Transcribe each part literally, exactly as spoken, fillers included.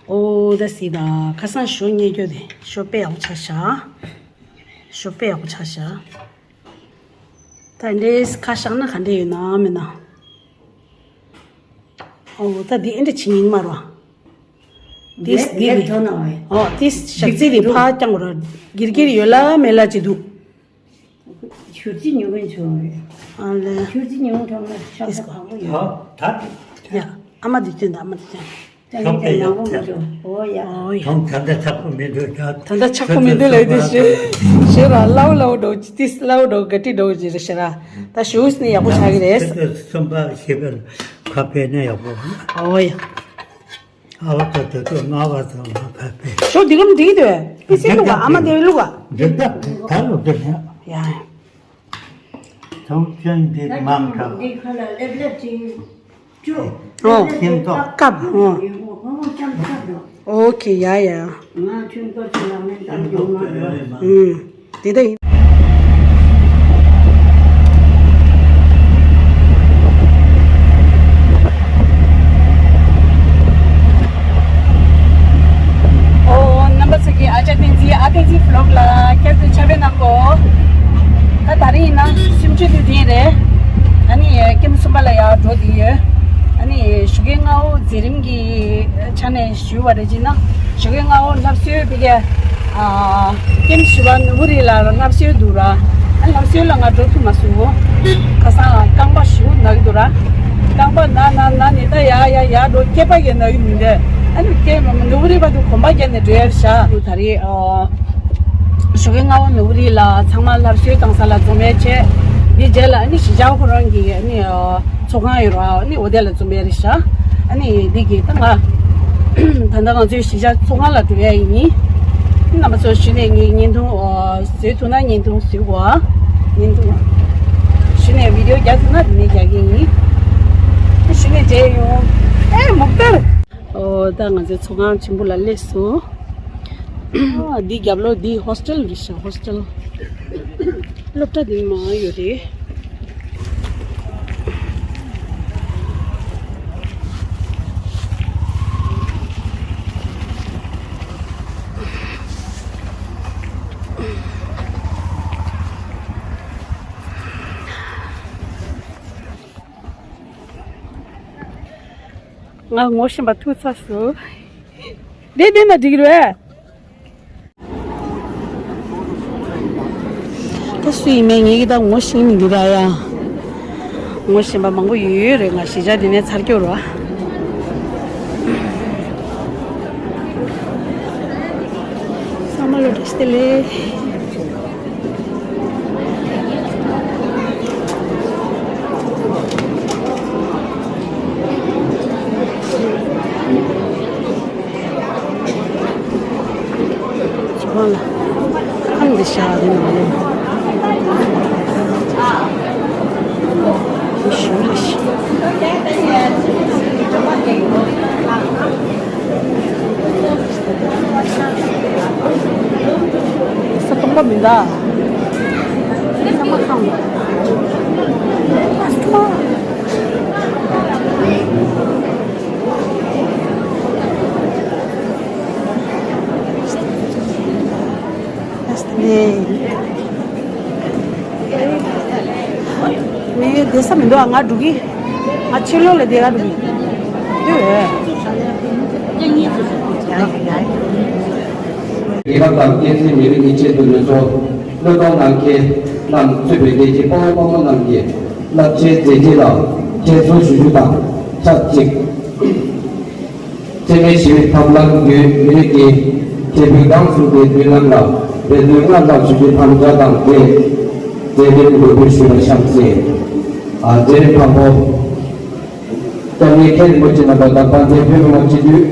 ཨོ་ད་སི་ད་ཁ་སང་ཞོ་རྙེད་རྒྱུ་དེ་ཞོ་དཔེ་ཡག་པོ་ཆགས་ཤག་ཞོ་དཔེ་ཡག་པོ་ཆགས་ཤག་ད་འདྲེས་ཁ་བཞག་ན་ག་འདྲས་ཡོད་ན་མེད་ན། ཨོ་ད་འདི་ཨེ་འདྲ་བྱེད་ཉིན་མ་རོ། ཏིས་འདི་ལེབ་ལེབ་ཐོན་ན་བས། ཨོ་ཏིས་ཞག་ཚི་དེ་ཕ་ཀྱང་རོ། གིར་གིར་ཡོད་ལ་མེད་ལ་ཅི་འདུག་ཆུར་ཅི་ཉུང་གིན་ཆུང་རེད། ཨ་ལེ། ཆུར་ཅི་ཉུང་ཐོག་ན་ཤ་ཁ་ཁག་པོ་ཡོད། ད་ད། ཡ། ཨ་མ་དེ་སྟོན་ད་ཨ་མ་དེ་སྟོན། ད་ངས་ཀྱང་ཡང་བོ་མ་འགྲོ། ཨོ་ཡ། ཨོ་ཡ། ད་ད་ཆག་པོ་མི་འདུག་ད་ད་ད་ཆག་པོ་མི་འདུག་ལབ་དེ་ཞེ་ཞེ་ར་ལའོ་ལའོ་འགྲོ་ཅི་ཏིས་ལའོ་འགྲོ་ག་ཏི་འགྲོ་ཅི་རེ་ཞེ་ར། ད་ཞུས་ནི་ཡག་པོ་ཆགས་ཀྱི་རེད། ད་གསུམ་པ་ཞེས་པའི་ཁ་དཔེ་ནས་ཡག་པོ། ཨོ་ཡ། ཨ་བ་ད་ད་ད་ང་བ་ད་ང་ཕ་པེ། ཞོ་འདི་གམ་འགྲིག་འདུག་པི་སི་ལུག་ཨ་མ་འདི་ལུག་ཨ། འདི་ད་ད་ལུག་འདི་ཡ། ཡ། ཐུག་ཅན་འདི་མང་དྲགས། འདི་ཁ་ལ་ལེབ་ལེབ་ཅིག་བཅུག་ཨོ། ཤིང་ཏོག་ཀབ་ཨོ། ཡོད་ངོ་ཁོ་མོ་ཅམ་ཅམ་རོ། ཨོ་ཁེ་ཡ་ཡ། ང་ཆུང་ཀ་ཆུང་ལ་མེད་དང་ཡོང་མ་རོ། ཨུམ། དེ་ལྟ་ཡིན། ཨོ། རྣམ་པ་ཚོ་གིས་ཨ་ཅག་བསྟན་འཛིན་ཨ་བསྟན་འཛིན་བི་ལོག་ལ་བསྐྱར་དུ་ཕྱག་དཔེ་གནང་གོ། ད་ད་རིང་ཡིན་ན་སུམ་ཅུ་དུས་དེ་རེད། ཨ་ནི་ཀེམ་གསུམ་པ་ལ་ཡར་འགྲོ་དེ་ཡོད། ཨ་ནི་ཞོགས་ཀའི་སྔ་པོ་མཛད་རིམ་གྱི་ཆ་ནས་ཞུས་པ་རེད་ཅེ་ན། ཞོགས་ཀའི་སྔ་པོ་ལྷ་གསོལ་བི་གའི་ཨ། ཀེམ་བཞི་པ་ནོར་བུ་རི་ལ་ལྷ་གསོལ་འདུག་ར། ཨ་ལྷ་གསོལ་ལ་ང་འགྲོ་ཐུབ་མ་སོང་། ཁ་སང་རྐང་པ་ཞེ་པོ་ན་གི་འདུག་ར། རྐང་པ་ན་ན་ན་ནི་ད་ཡ་ཡ་ཡ་འགྲོ་སྐེད་པ་གི་ན་གི་མི་འདུག་ཨ་ནི་ཀེམ་ནོར་བུ་རི་བར་དུ་གོམ་པ་བརྒྱབ་ནས་འགྲོ་ཡ་རེད་ཤག་ད་རེས་ཨ། ཞོགས་ཀའི་སྔ་པོ་ནོར་བུ་རི་ལ་ཚང་མ་ལྷ་གསོལ་བཏང་ས་ལ་འཛོམས་ཡ་བྱས། འདི་རྗེས་ལ་ཨ་ནི་གཞིས་ཆགས་ཁོ་རང་གི་ཨ་ནི་ཨ། ཚོགས་ཁང་ཡོད་ར། ཨ་ནི་འོ་དེ་ལ་འཛོམས་པའི་རེད་ཤག་ཨ་ནི་འདི་གི་ད་ང་ད་ལྟ་ང་ཚོའི་གཞིས་ཆགས་ཚོགས་ཁང་ལ་འགྲོ་ཡ་ཡིན། རྣམ་པ་ཚོ་གཞི་ནས་ངའི་བརྙན་ཐུང་བཟོས་ཐུབ་ན་བརྙན་ཐུང་བཟོས་གོ། བརྙན་ཐུང་གཞི་ནས་བི་ཌི་ཡོ་རྒྱག་ཐུབ་ན་དེ་ནས་རྒྱག་གི་ཡིན། གཞི་ནས་མཇལ་ཡོང་། ཨེ་མུག་ཏར། ཨོ་ད་ང་ཚོའི་ཚོགས་ཁང་ཆེན་པོ་ལ་སླེབས་སོང་། ཨ་འདི་རྒྱབ་ལོགས་འདི་ཧོ་སི་ཊེལ་རེད་ཤག་ཧོ་སི་ཊེལ། སློབ་གྲྭ་འདི་མ་ཡོད་རེད། ང་ངོ་ཤེས་པ་ཐུག་ཚར་སོང་། བསྡད་བསྡད་ན་འགྲིག་རེད། ད་སུ་ཡིན་མིན་ངེད་ཀྱིས་ད་ངོ་ཤེས་མི་འདུག་ར་ཡ། ངོ་ཤེས་པ་མང་པོ་ཡོད་ཡོད་རེད། ང་གཞིས་ཆགས་འདི་ནས་ཚར་སྐྱོར་བ། ཚང་མ་ལ་བཀྲ་ཤིས་བདེ་ལེགས། ཚོགས་ཁང་ལ་ཁང་འདི་བཞག་རེད་ནང་ལོགས། ཞུ་རེ་ཞུ། ས་སྟོང་པ་མི་འདུག་ས་མ་ཁང་། ངས་བསྡད་ས་མི་འདུག་ཨ། ང་འགྲོ་གི། ང་ཕྱི་ལོགས་ལ་བསྡད་ག་འགྲོ་གི། འདི་རེད། ཡིན་ན་དང་སྐྱེད་ཚལ་མི་རིགས་ཀྱི་ཆེད་དུ་ལུས་སྲོག་བློས་གཏོང་གནང་མཁན་རྣམས་གཙོས་པའི་བདེ་སྐྱིད་དཔའ་བོ་དཔའ་མོ་རྣམས་ཀྱི་རླབས་ཆེན་མཛད་རྗེས་ལ་དྲན་གསོ་ཞུ་རྒྱུ་དང་ཆབས་ཅིག་འཚེ་མེད་ཞི་བའི་ཐབས་ལམ་བརྒྱུད་མི་རིགས་ཀྱི་འབྲས་བུ་གང་བྱུང་དེ་མདུན་ལམ་ལ་འབད་བརྩོན་སྔར་ལྷག་ཞུ་རྒྱུའི་དམ་བཅའ་དང་འབྲེལ། མཛད་རིམ་འགོ་འབུལ་ཞུས་པར་བྱམས་བརྩེ། ཨ་མཛད་རིམ་དང་པོ། སྐྱབས་གནས་མཁན་རིན་པོ་ཆེ་རྣམ་པ་དང་དཔལ་ལྡན་བོད་མི་མང་སྤྱི་འཐུས།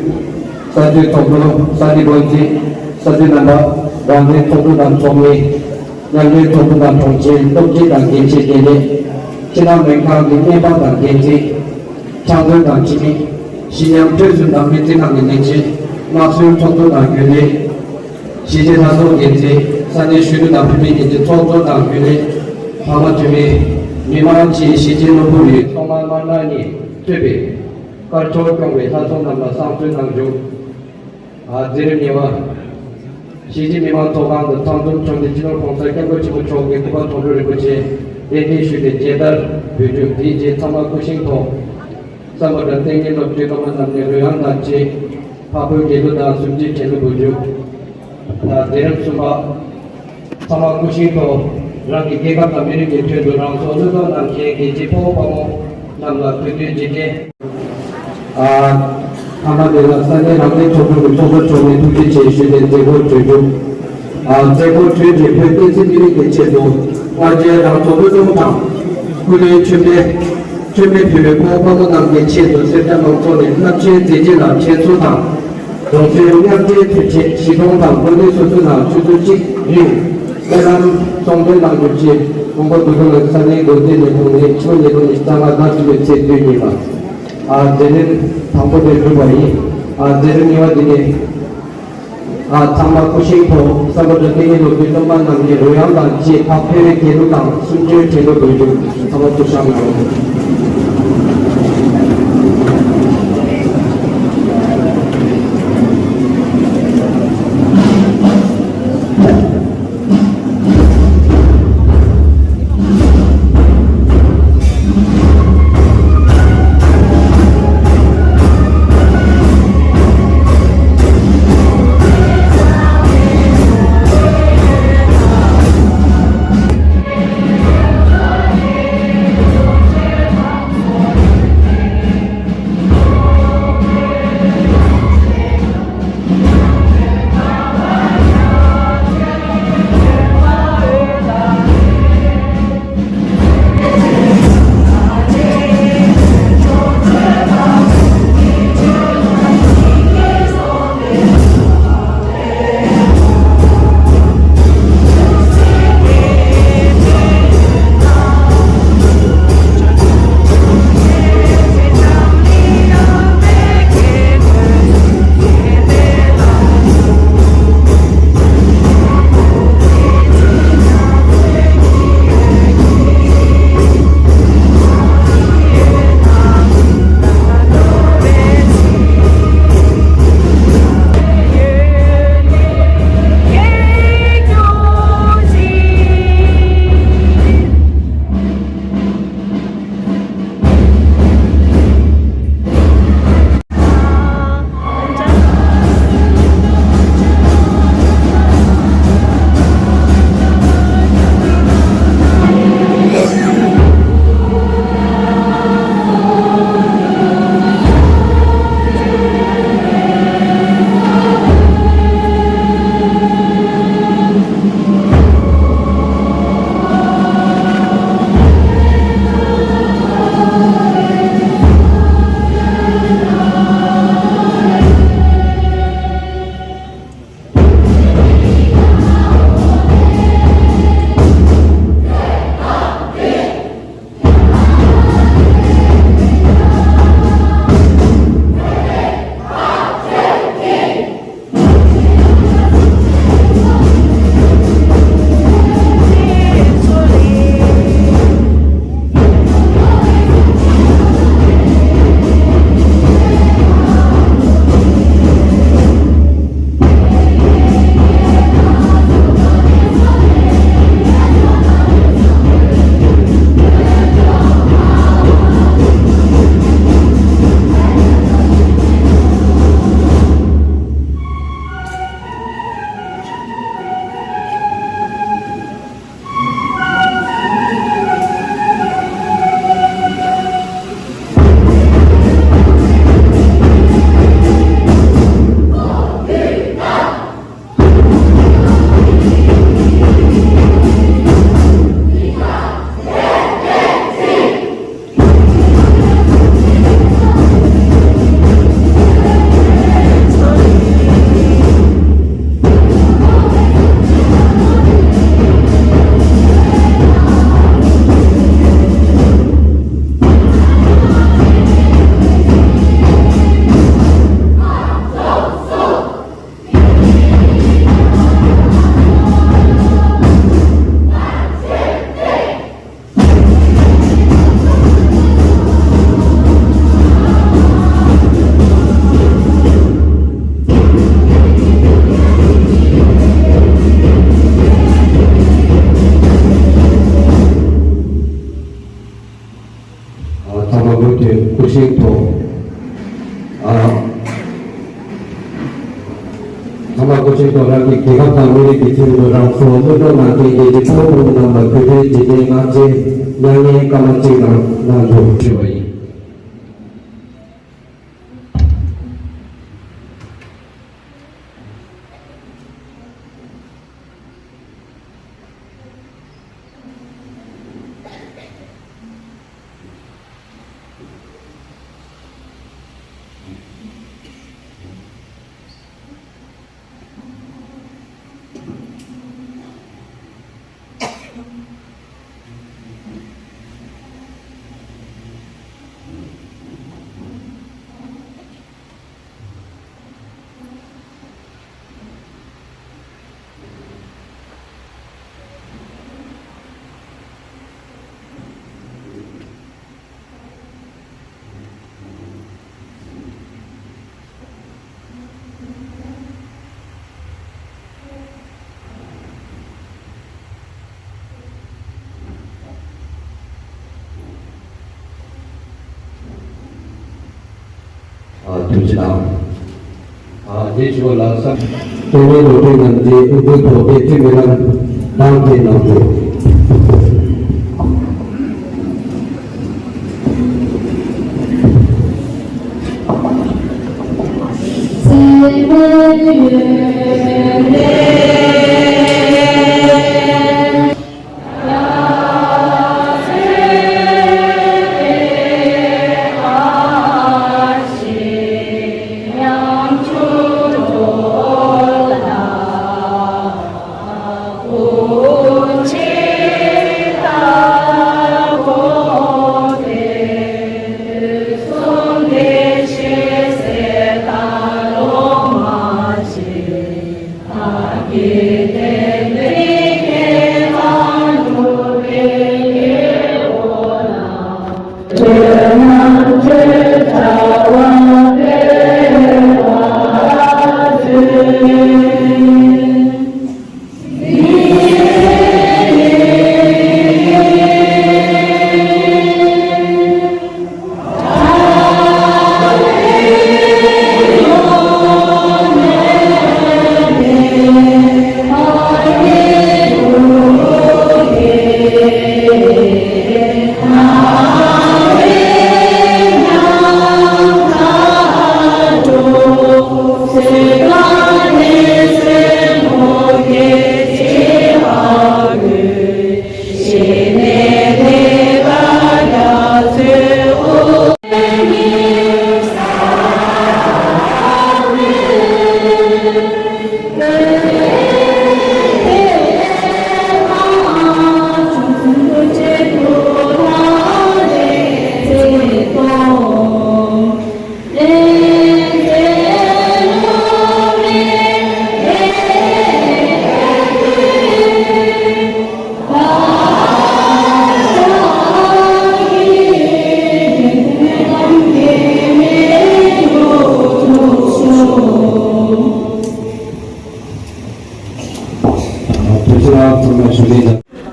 ས་འཐུས་ཚོགས་གཙོ། ས་འཐུས་འགོ་འཛིན། ས་འཐུས་རྣམ་པ། རང་བཙན་ཚོགས་གཙོ་དང་ཚོགས་མི། མཉམ་འབྲེལ་ཚོགས་གཙོ་དང་དྲུང་ཆེ། སློབ་སྤྱི་དང་འགན་འཁྱེར་འགན་ལེན། ཕྱི་ནང་སྨན་ཁང་གི་སྨན་པ་དང་འགན་འཛིན། ཕྱག་མཛོད་དང་འཐུས་མི། གཞི་ཉམས་གྲོས་ཚོགས་དང་སྨན་རྩིས་ཁང་གི་ལས་བྱེད། དམངས་སྲོལ་ཚོགས་གཙོ་དང་རྒྱུན་ལས། གཞིས་བྱེས་ལྷན་ཚོགས་འགན་འཛིན། ས་གནས་ཆོས་རིག་དང་ཕུལ་བྱུང་འགན་འཛིན་ཚོགས་གཙོ་དང་རྒྱུན་ལས། ཕ་མ་འཐུས་མི། མི་མང་བཅས་གཞིས་བྱེས་ནོར་བུ་རིའི་ཐོག་མར་དམར་ནག་གཉིས་གཙོས་པའི་དཀར་ཕྱོགས་སྐྱོང་བའི་ལྷ་ཚོགས་རྣམས་ལ་བསང་གསོལ་གནང་རྒྱུ། མཛད་རིམ་གཉིས་པ། གཞིས་བྱེས་མི་མང་ཚོགས་ཁང་དུ་ཚང་འཛོམས་བྱུང་སྟེ་སྤྱི་ནོར་༸གོང་ས་༸སྐྱབས་མགོན་ཆེན་པོ་མཆོག་གི་སྐུ་པར་མཐོང་གྲོལ་རིན་པོ་ཆེ་གདན་འདྲེན་ཞུས་ཏེ་མཇལ་དར་འབུལ་རྒྱུ། དེའི་རྗེས་ཚང་མ་སྐུ་བཞེངས་ཐོག་བསམ་པ་སྒྲ་གཏད་ངན་སློབ་གྲྭའི་སློབ་མ་རྣམས་ནས་རོལ་དབྱངས་དང་བཅས་འཕགས་བོད་རྒྱལ་གླུ་དང་གསུམ་བརྗིད་དྲན་གླུ་འབུལ་རྒྱུ། མཛད་རིམ་གསུམ་པ། ཚང་མ་སྐུ་བཞེངས་ཐོག་རང་གི་སྐྱེས་སྐར་དང་མི་རིགས་ཀྱི་དོན་དུ་རང་སྲོག་བློས་བཏང་གནང་མཁན་རྒན་བྱིས་ཕོ་བོ་དཔའ་མོ་རྣམས་ལ་གུས་འདུད་བརྗིད་ལྡན། ཨ། ཐ་མ་དེ་ལ་ས་གནས་རང་བདེན་ཚོགས་པ་གི་ཚོགས་གཙོ་མཆོག་ནས་ཐུགས་རྗེ་ཆེ་ཞུས་ཏེ་མཛད་སྒོ་གྲོལ་རྒྱུ། ཨ། མཛད་སྒོ་གྲོལ་རྗེས་བོད་བསྟན་སྲིད་མི་རིགས་ཀྱི་ཆེད་དུ་སྔ་རྗེས་རང་སྲོག་བློས་གཏོང་དང་། སྐུ་ལུས་མཆོད་མེ། མཆོད་མེ་ཕུལ་བའི་ཕོ་བོ་དཔའ་མོ་རྣམས་ཀྱི་ཆེད་དུ་སེར་སྐྱ་མང་ཚོགས་ནས་རླབས་ཆེན་མཛད་རྗེས་ལ་དྲན་གསོ་དང་། གདུང་སེམས་མཉམ་སྐྱེད་མཐུན་ཆེད་གཞིས་གྲོང་དང་དགོན་སྡེ་སོ་སོའི་ནང་ཆུ་ཚོད་གཅིག་རིང་སྨོན་ལམ་གསུང་འདོན་གནང་རྒྱུ་བཅས་མངོན་པ་མཛོད་ཁང་ས་གནས་དགོན་སྡེ་ལས་ཁུངས་ནས་ཕྱི་ལོ་ཉིས་སྟོང་ཉི་ཤུ་རྩ་ལྔ་ཟླ་བཅུ་པའི་ཚེས་བདུན་ཉིན་ལ། ཨ། མཛད་རིམ་དང་པོ་དེ་གྲུབ་པ་ཡིན། ཨ། མཛད་རིམ་གཉིས་པ་འདི་ནི། ཨ། ཚང་མ་སྐུ་བཞེངས་ཐོག་བསམ་པ་སྒྲ་གཏད་ངན་སློབ་གྲྭའི་སློབ་མ་རྣམས་ནས་རོལ་དབྱངས་དང་བཅས་འཕགས་ཕེབས་པའི་རྒྱལ་གླུ་དང་གསུམ་བརྗིད་དྲན་གླུ་འབུལ་རྒྱུ། ཚང་མ་སྐུ་བཞེངས་གནང་རོགས། ཁོ་རང་གི་རྒྱལ་ཁབ་དང་མི་རིགས་ཀྱི་ཆེད་དུ་རང་སྲོག་བློས་གཏོང་གནང་མཁན་རྒྱལ་གཅེས་ཆེན་པོ་རྣམས་ལ་གུས་བཀུར་བྱེད་ཀྱིན་ང་ཚོས་མྱ་ངན་སྐར་མ་གཅིག་རང་གནང་རྒྱུ་ཞུས་པ་ཡིན། ཨ། ཐུགས་རྗེ་གནང་། ཨ། རྗེས་སུ་ལག་བསམ། དེ་ནས་ལོ་ཏོག་རྣམས་ཀྱི་དབུ་འཛུགས་ཐོག་བདེ་སྐྱིད་སྨོན་ལམ་དང་བཅས་གནང་རྒྱུ།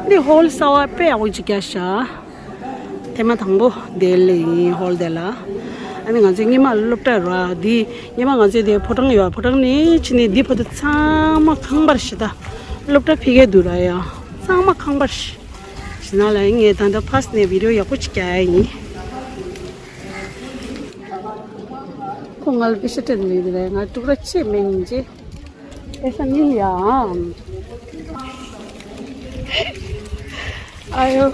འདི་ཧོལ་གསར་པ་དཔེ་ཡག་པོ་ཅིག་བརྒྱབ་ཤག་དེ་མ་དང་པོ་དེ་ལ་ཡིན། ཧོལ་དེ་ལ། ཨ་ནི་ང་ཚོའི་སྔོན་མ་སློབ་གྲྭ་ར་འདི། སྔོན་མ་ང་ཚོའི་དེ་ཕོ་བྲང་ཡོད། ཕོ་བྲང་ནས་ཕྱིན་ནས་འདི་བར་དུ་ཚང་མ་ཁང་པར་ཞིག་ད། སློབ་གྲྭ་ཕ་གིར་འདུག་ར་ཡ། ཚང་མ་ཁང་པར་ཞིག་ཞིག་ན་ལ་ངས་ད་ལྟ་ཕར་ནས་བི་ཌི་ཡོ་ཡག་པོ་ཅིག་རྒྱག་ཡ་ཡིན། ཁོ་ང་ལ་པེ་ཤ་སྤྲད་ནས་རེད། ང་ཕྲུ་གུ་ར་ཆེ་མེད་ཉིན་ཅེ། ཨེ་ས་ཉིན་ཡང་། ཨ་ཡོ།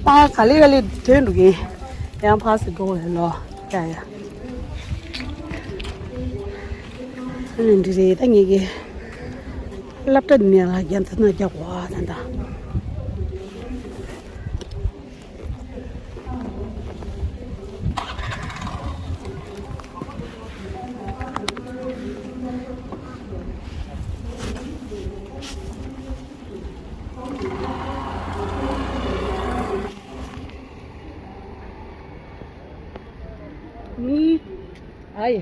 ཕ་ག་ལེ་ག་ལེ་དོན་འགྲོ་གི། ཡང་ཕ་སི་འགྲོ་བའི་ལོ། ཡ་ཡ། ཨ་ནི་འདི་རེད། ད་ངེད་ཀྱི་སློབ་གྲྭ་ནས་ལ་རྒྱ་མཚོ་ན་རྒྱག་གོ་ད་ད། མི། ཨའི།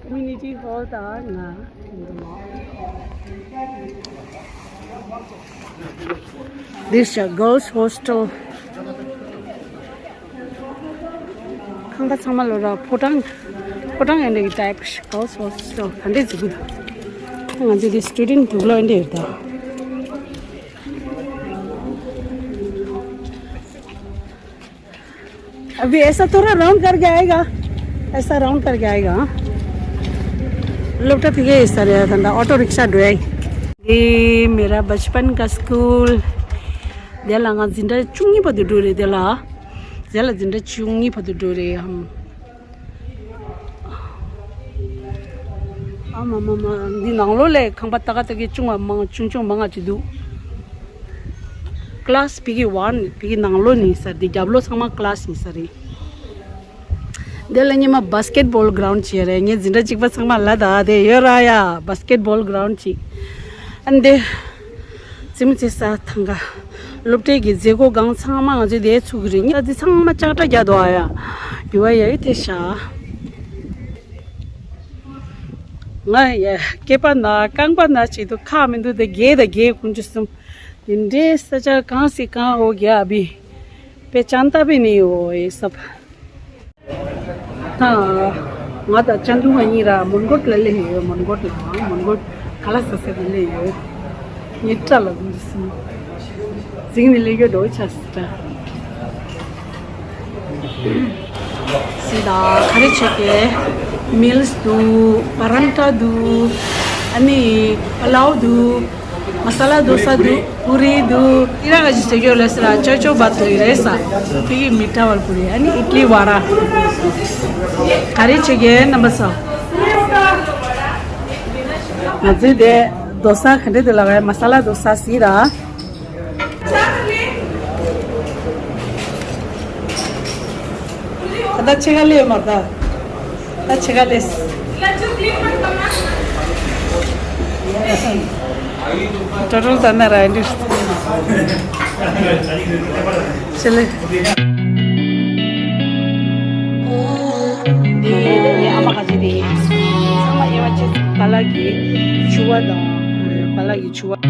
Community hall དང་ང་། This is a girls hostel. ཁང་པ་ཚང་མ་ལོ་ར་ཕོ་བྲང་ ཕོ་བྲང་ཨེ་འདྲ་གི་ཊའིབ་ཞིག་ཧའོ་སི་ཧའོ་སི་ཤོ་ག་འདྲས་ཟེར་གི་འདུག་ང་ཚོ་དེ་སི་ཊུ་ཌེན་ཊི་དུག་ལོ་ཨེ་འདྲས་ཡོད་ད། अभी ऐसा थोड़ा राउंड करके आएगा, ऐसा राउंड करके आएगा। हाँ, लोटा ठीक है, इस तरह था, ऑटो रिक्शा ड्राइव। ये मेरा बचपन का स्कूल। དེ་ལ་ང་འཛིན་གྲྭ་བཅུ་གཉིས་བར་དུ་འགྲོ་རེད། དེ་ལ་དེ་ལ་འཛིན་གྲྭ་བཅུ་གཉིས་བར་དུ་འགྲོ་རེད། ཧམ། ཨ་མ་མ་མ། འདི་ནང་ལོགས་ལ་ཁང་པ་ཏག་ཏག་གི་ཆུང་བ་མང་ཆུང་ཆུང་མང་ང་ཅིག་འདུག་ཀླཱས་བི་གི་ཝན་བི་གི་ནང་ལོགས་ནི་ས་རེད། རྒྱབ་ལོགས་ཚང་མ་ཀླཱས་ཡིན་ས་རེད། དེ་ལ་ཉི་མ་བཱ་སི་ཀེཊ་བོལ་གྷ་རའུན་ཌི་ཅིག་རེད། ངའི་འཛིན་གྲྭ་གཅིག་པ་ཚང་མ་ལ་ད་དེ་ཡོད་ར་ཡ། བཱ་སི་ཀེཊ་བོལ་གྷ་རའུན་ཌི་ཅིག་ཨ་འདི། རྩེད་མོ་རྩེ་ས་ཐང་ག་སློབ་གྲྭའི་གི་མཛད་སྒོ་སྒང་ཚང་མ་ང་ཚོས་དེ་ཚུགས་ཀྱི་རེད། ཉི་མ་འདི་ཚང་མ་ལྕགས་དྲ་རྒྱག་འདུག་ཨ་ཡ། རྒྱུ་བ་ཡ་ཡི་དེ་ཤ། ང་ཡ་སྐེད་པ་ན་རྐང་པ་ན་བྱེད་དུ་ཁག་མི་འདུག་དེ་རྒས་དང་རྒས་ཀུན་གྱི་གསུམ། དེ་འདྲའི་ས་ཆ་གང་སྲིད་གང་འོ་རྒྱ་ཨ་བི། པེ་ཅང་ཏ་བི་ནི་འོ་ཨེ་སབ། ད་ང་དང་ཅང་ཏུང་ང་གཉིས་ར་མོན་གྷོ་ལ་སླེབས་ཡོད། མོན་གྷོ་ལ་མོན་གྷོ་ཁ་ལག་ཟ་ས་ལ་སླེབས་ཡོད། ངའི་སྐྲ་ལ་འདུག་སི་འཛིང་ནས་སླེབས་ཡོད་འགྲོ་ཆ་སི་ད། སི་ད་ག་རེ་བྱེད་ཀྱི། མིལ་སི་འདུག་པ་རན་ཊ་འདུག་ཨ་ནི་པ་ལའོ་འདུག་མ་ས་ལ་དོ་ས་འདུག་པུ་རི་འདུག་ཨི་ར་ག་ཅི་ཟེར་རྒྱུ་ལ་ཟེར་ཨ་ཅོ་ཅོ་བ་ཏུ་རེ་ས་པི་གི་མི་ཏྲ་བལ་པུ་རི། ཨ་ནི་ཨི་ཏི་ལི་བ་ར། ག་རེ་བྱེད་ཀྱི་རྣམ་པ་ཚོ། ང་ཚོའི་དེ་དོ་ས་ག་འདྲ་འདུག་ལབ་ཀྱི་མ་ས་ལ་དོ་ས་ཟེར་ར། ད་ལྟ་ཕྱེད་ཀ་སླེབས་མ་ད། ད་ཕྱེད་ཀ་སླེབས། ཏོ་ཏོ་ད་ན་ར་འདི། ཆེ་ལེ། དེ་ཨ་མ་ག་ཅི་དེ། ཚང་མ་དབྱེ་བ་ཕྱེ། པ་ལགས་ཀྱི་ཕྱུ་པ་དང་། པ་ལགས་ཀྱི་ཕྱུ་པ།